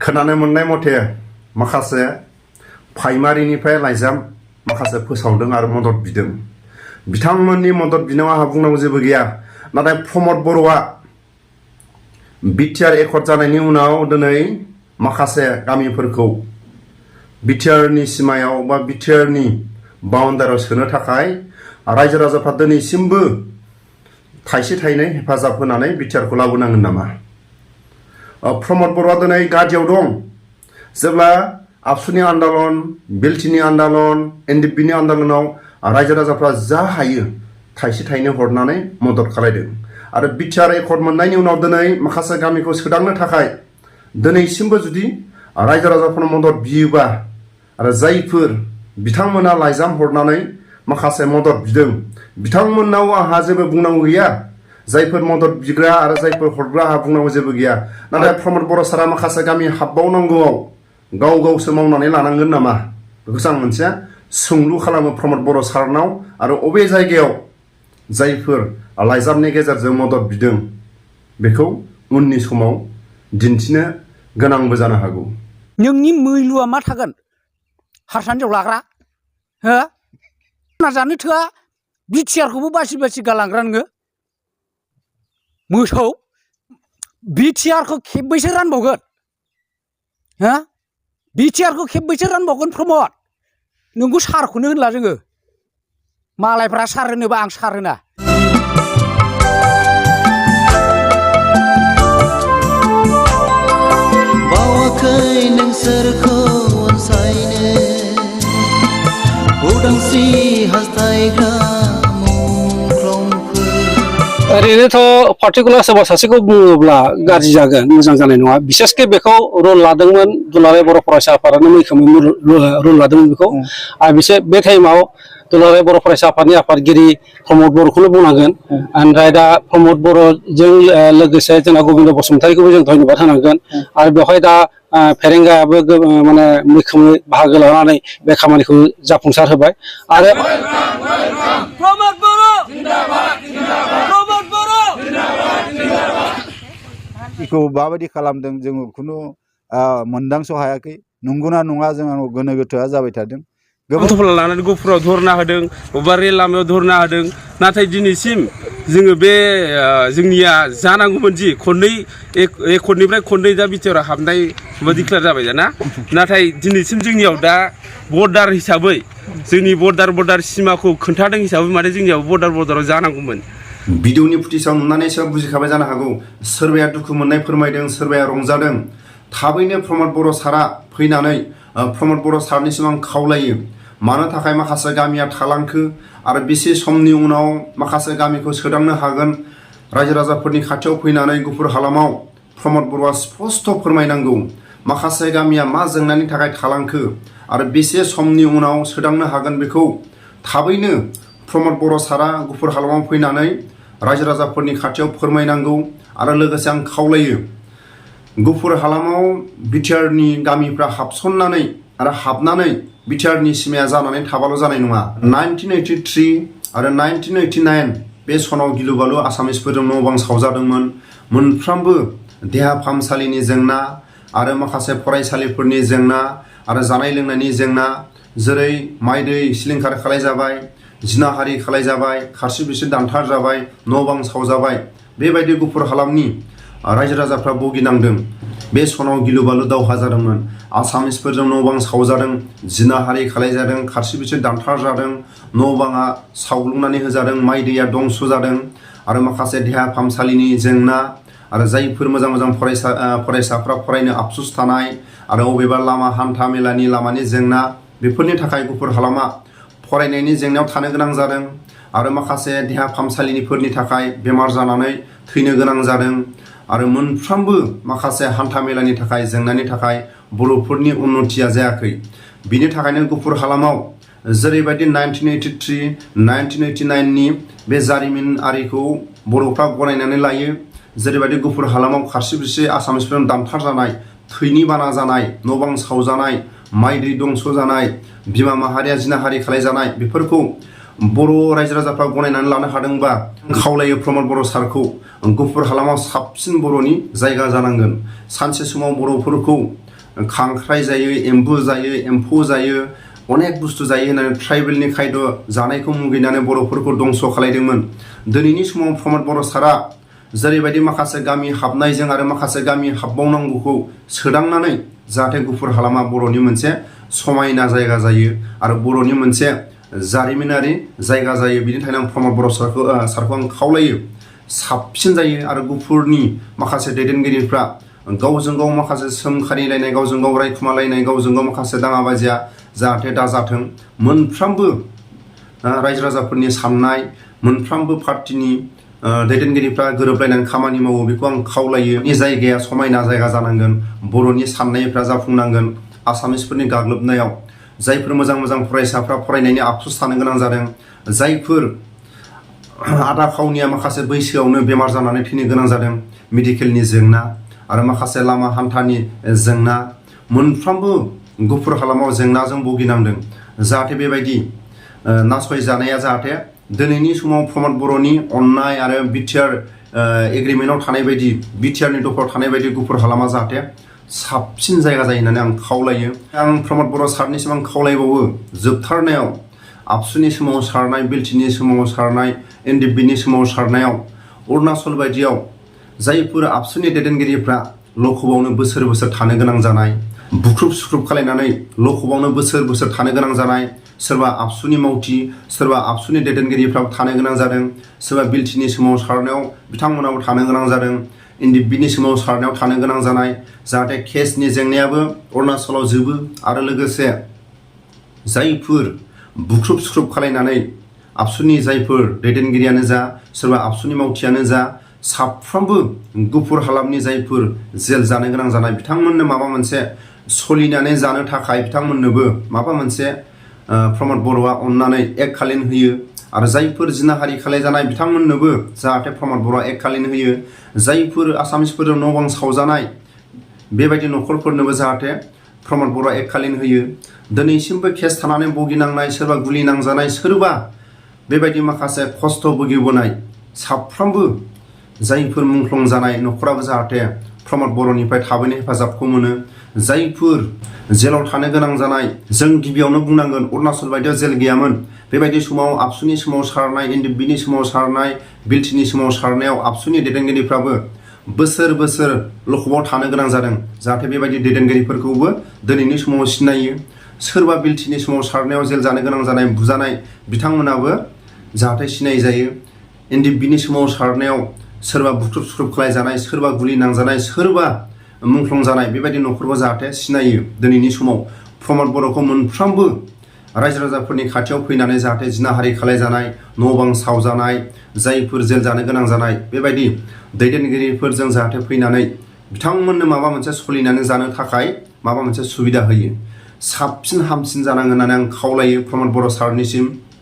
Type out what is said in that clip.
खोनानो मोननाय मथे माखासे प्राइमारिनिफ्राय लाइजाम माखासे फोसावदों आरो मदद बिदों बिथांमोननि मदद बिनायाव आंहा बुंनांगौ जेबो गैया नाथाय प्रमद बर'आ बिटिआर एकर्ड जानायनि उनाव दिनै माखासे गामिफोरखौ बिटिआरनि सिमायाव बा बिटिआरनि बाउन्डारियाव सोनो थाखाय रायजो राजाफ्रा दिनैसिमबो थाइसे थाइनै हेफाजाब होनानै बिटिआरखौ लाबोनांगोन नामा प्रमद बर'आ दिनै गादियाव दं जेब्ला आबसुनि आन्दलन बिलटिनि आन्दलन एनडिपिनि आन्दलनाव रायजो राजाफ्रा जा हायो थाइसे थाइनै हरनानै मदद खालायदों आरो बिटिआर एकर्ड मोननायनि उनाव दिनै माखासे गामिखौ सोदांनो थाखाय दिनैसिमबो जुदि रायजो राजाफोरनो मदद बियोबा आरो जायफोर बिथांमोना लाइजाम हरनानै माखासे मदद बिदों बिथांमोननाव आंहा जेबो बुंनांगौ गैया जायफोर मदद बिग्रा आरो जायफोर हरग्रा आंहा बुंनांगौ जेबो गैया नाथाय प्रमद बर' सारा माखासे गामि हाबबावनांगौआव गावसो मावनानै लानांगोन नामा बेखौसो आं मोनसे सोंलु खालामो प्रमद बर' सारनाव आरो अबे जायगायाव जायफोर लाइजामनि गेजेरजों मदद बिदों बेखौ उननि समाव दिन्थिनो गोनांबो जानो हागौ नोंनि मैलुआ मा थागोन हारसानियाव लाग्रा हो नाजानो थोआ बिटिआरखौबो बासि बासि गालांग्रा नोङो मोसौ बिटिआरखौ खेबबैसो रानबावगोन हो बिटिआरखौ खेबबैसो रानबावगोन प्रमद नोंखौ सारखौनो होनला जोङो मालायफ्रा सार होनोबा आं सार होना बावाखै नोंसोरखौ अनसायनो उदांस्रि हास्थायग्रा ओरैनोथ' पार्टिकुलार सोरबा सासेखौ बुङोब्ला गाज्रि जागोन मोजां जानाय नङा बिसेसके बेखौ रल लादोंमोन दुलाराय बर' फरायसा आफादानो मैखोमै रल लादोंमोन बेखौ आरो बिसोर बे टाइमाव दुलाराय बर' फरायसा आफादनि आफादगिरि प्रमद बर'खौनो बुंनांगोन ओमफ्राय दा प्रमद बर'जों लोगोसे जोंना गबिन्द बसुमतारीखौबो जों धन्यबाद होनांगोन आरो बेवहाय दा फेरेंगायाबो माने मैखोमै बाहागो लानानै बे खामानिखौ जाफुंसार होबाय आरो प्रमद बर' जिन्दाबाद प्रमद बर' बेखौ माबायदि खालामदों जोङो खुनु मोनदांस' हायाखै नंगौना नङा जोंनाव गोनो गोथोआ जाबाय थादों गथ'फोरा लानानै गफुराव धरना होदों बबेबा रेल लामायाव धरना होदों नाथाय दिनैसिम जोङो बे जोंनिया जानांगौमोन जि खननै एकर्डनिफ्राय खननै दा बिटिआरआव हाबनाय डिक्लेयार जाबाय ना नाथाय दिनैसिम जोंनियाव दा बर्डार हिसाबै जोंनि बर्डार सिमाखौ खोन्थादों हिसाबै माने जोंनियाव बर्डाराव जानांगौमोन भिडिअनि फुटेजाव नुनानैसो बुजिखाबाय जानो हागौ सोरबाया दुखु मोननाय फोरमायदों सोरबाया रंजादों थाबैनो प्रमद बर' सारा फैनानै प्रमद बर' सारनिसिम आं खावलायो मानो थाखाय माखासे गामिया थालांखो आरो बेसे समनि उनाव माखासे गामिखौ सोदांनो हागोन रायजो राजाफोरनि खाथियाव फैनानै गुफुर हालामाव प्रमद बर'आ स्पष्ट फोरमायनांगौ माखासे गामिया मा जेंनानि थाखाय थालांखो आरो बेसे समनि उनाव सोदांनो हागोन बेखौ थाबैनो प्रमद बर' सारा गुफुर हालामाव फैनानै रायजो राजाफोरनि खाथियाव फोरमायनांगौ आरो लोगोसे आं खावलायो गुफुर हालामाव बिटिआरनि गामिफ्रा हाबसननानै आरो हाबनानै बिटिआरनि सिमाया जानानै थाबाल' जानाय नङा 1983 आरो 1989 बे सनाव गिलु बालु आसामिसफोरजों न' बां सावजादोंमोन मोनफ्रोमबो देहा फाहामसालिनि जेंना आरो माखासे फरायसालिफोरनि जेंना आरो जानाय लोंनायनि जेंना जेरै माइ दै सिलिंखार खालायजाबाय जिनाहारि खालायजाबाय खारसि बिरसि दानथार जाबाय न' बां सावजाबाय बेबायदि गुफुर हालामनि रायजो राजाफ्रा भुगिनांदों बे सनाव गिलु बालु दावहा जादोंमोन आसामिसफोरजों न' बां सावजादों जिनाहारि खालायजादों खारसि बिरसि दानथार जादों न' बाङा सावग्लुंनानै होजादों माइ दैया दंस जादों आरो माखासे देहा फाहामसालिनि जेंना आरो जायफोर मोजां मोजां फरायसाफ्रा फरायनो आफसुस थानाय आरो अबेबा लामा हान्था मेलानि लामानि जेंना बेफोरनि थाखाय गुफुर हालामा फरायनायनि जेंनायाव थानो गोनां जादों आरो माखासे देहा फाहामसालिनिफोरनि थाखाय बेमार जानानै थैनो गोनां जादों आरो मोनफ्रोमबो माखासे हान्था मेलानि थाखाय जेंनानि थाखाय बर'फोरनि उन्नतिया जायाखै बिनि थाखायनो गुफुर हालामाव जेरैबायदि 1983 1989नि बे जारिमिनारिखौ बर'फ्रा गनायनानै लायो जेरैबायदि गुफुर हालामाव खारसि बिरसि आसामिसफोरजों दानथार जानाय थैनि बाना जानाय न' बां सावजानाय माइ दै दंस जानाय बिमा माहारिया जिनाहारि खालायजानाय बेफोरखौ बर' रायजो राजाफ्रा गनायनानै लानो हादोंबा खावलायो प्रमद बर' सारखौ गुफुर हालामाव साबसिन बर'नि जायगा जानांगोन सानसे समाव बर'फोरखौ खांख्राइ जायो, एम्फौ जायो, अनेक बुस्थु जायो होननानै ट्राइबेलनि खायद' जानायखौ मुगैनानै बर'फोरखौ दंस' खालायदोंमोन। दिनैनि समाव प्रमद बर' सारा जेरैबायदि माखासे गामि हाबनायजों आरो माखासे गामि हाबबावनांगौखौ सोदांनानै जाहाथे गुफुर हालामा बर'नि मोनसे समायना जायगा जायो आरो बर'नि मोनसे जारिमिनारि जायगा जायो। बिनि थाखायनो आं प्रमद बर' सारखौ आं खावलायो साबसिन जायो आरो गुफुरनि माखासे दैदेनगिरिफ्रा गावजों गाव माखासे सोंखारिलायनाय, गावजों गाव रायखुमालायनाय, गावजों गाव माखासे दाङाबाजिया जाहाथे दाजाथों। मोनफ्रोमबो रायजो राजाफोरनि साननाय, मोनफ्रोमबो पार्टिनि दैदेनगिरिफ्रा गोरोबलायनानै खामानि मावो, बेखौ आं खावलायो। बे जायगाया समायना जायगा जानांगोन, बर'नि साननायफ्रा जाफुंनांगोन। आसामिसफोरनि गाग्लोबनायाव जायफोर मोजां मोजां फरायसाफ्रा फरायनायनि आफसुस थानो गोनां जादों, जायफोर आदा खावनिया माखासे बैसोआवनो बेमार जानानै थैनो गोनां जादों, मेडिकेलनि जेंना आरो माखासे लामा हान्थानि जेंना, मोनफ्रोमबो गुफुर हालामाव जेंनाजों भुगिनांदों। जाहाथे बेबायदि नासयजानाया जाहाथे दिनैनि समाव प्रमद बर'नि अननाय आरो बिटिआर एग्रिमेन्टआव थानाय बायदि, बिटिआरनि दखलाव थानाय बायदि गुफुर हालामा जाहाथे साबसिन जायगा जायो होननानै आं खावलायो। आं प्रमद बर' सारनिसिम आं खावलायबावो, जोबथारनायाव आबसुनि सोमावसारनाय, बिलटिनि सोमावसारनाय, एनडिएफबिनि सोमावसारनायाव अरुणाचल बायदियाव जायफोर आबसुनि दैदेनगिरिफ्रा लखबावनो बोसोर बोसोर थानो गोनां जानाय, बुख्रुब सुख्रुब खालायनानै लखबावनो बोसोर बोसोर थानो गोनां जानाय, सोरबा आबसुनि मावथि, सोरबा आबसुनि दैदेनगिरिफ्राबो थानो गोनां जादों, सोरबा बिलटिनि सोमावसारनायाव बिथांमोनाबो थानो गोनां जादों, एनडिएफबिनि सोमावसारनायाव थानो गोनां जानाय, जाहाथे केसनि जेंनायाबो अरुणाचलाव जोबो आरो लोगोसे जायफोर बुख्रुब सुख्रुब खालायनानै आबसुनि जायफोर दैदेनगिरियानो जा, सोरबा आबसुनि मावथियानो जा, साफ्रोमबो गुफुर हालामनि जायफोर जेल जानो गोनां जानाय, बिथांमोननो माबा मोनसे सोलिनानै जानो थाखाय बिथांमोननोबो माबा मोनसे प्रमद बर'आ अननानै एक खालिन होयो आरो जायफोर जिनाहारि खालायजानाय बिथांमोननोबो जाहाथे प्रमद बर'आ एक खालिन होयो। जायफोर आसामिसफोरजों न' बां सावजानाय बेबायदि न'खरफोरनोबो जाहाथे प्रमद बर'आ एक खालिन होयो। दिनैसिमबो केस थानानै भुगिनांनाय, सोरबा गुलि नांजानाय, सोरबा बेबायदि माखासे खस्थ' भुगिबोनाय साफ्रोमबो जायफोर मुंख्लं जानाय न'खराबो जाहाथे प्रमद बर'निफ्राय थाबैनो हेफाजाबखौ मोनो। जायफोर जेलाव थानो गोनां जानाय, जों गिबियावनो बुंनांगोन अरुणाचल बायदियाव जेल गैयामोन। बेबायदि समाव आबसुनि सोमावसारनाय, एनडिएफबिनि सोमावसारनाय, बिलटिनि सोमावसारनायाव आबसुनि दैदेनगिरिफ्राबो बोसोर बोसोर लखबाव थानो गोनां जादों। जाहाथे बेबायदि दैदेनगिरिफोरखौबो दिनैनि समाव सिनायो। सोरबा बिलटिनि सोमावसारनायाव जेल जानो गोनां जानाय, बुजानाय बिथांमोनाबो जाहाथे सिनाय जायो। एनडिएफबिनि सोमावसारनायाव सोरबा बुख्रुब सुख्रुब खालायजानाय, सोरबा गुलि नांजानाय, सोरबा मुंख्लं जानाय बेबायदि न'खरखौ जाहाथे सिनायो। दिनैनि समाव प्रमद बर'खौ मोनफ्रोमबो रायजो राजाफोरनि खाथियाव फैनानै जाहाथे जिनाहारि खालायजानाय, न' बां सावजानाय, जायफोर जेल जानो गोनां जानाय बेबायदि दैदेनगिरिफोरजों जाहाथे फैनानै बिथांमोननो माबा मोनसे सोलिनानै जानो थाखाय माबा मोनसे सुबिदा होयो। साबसिन हामसिन जानांगोन होननानै आं खावलायो प्रमद बर' सारनिसिम।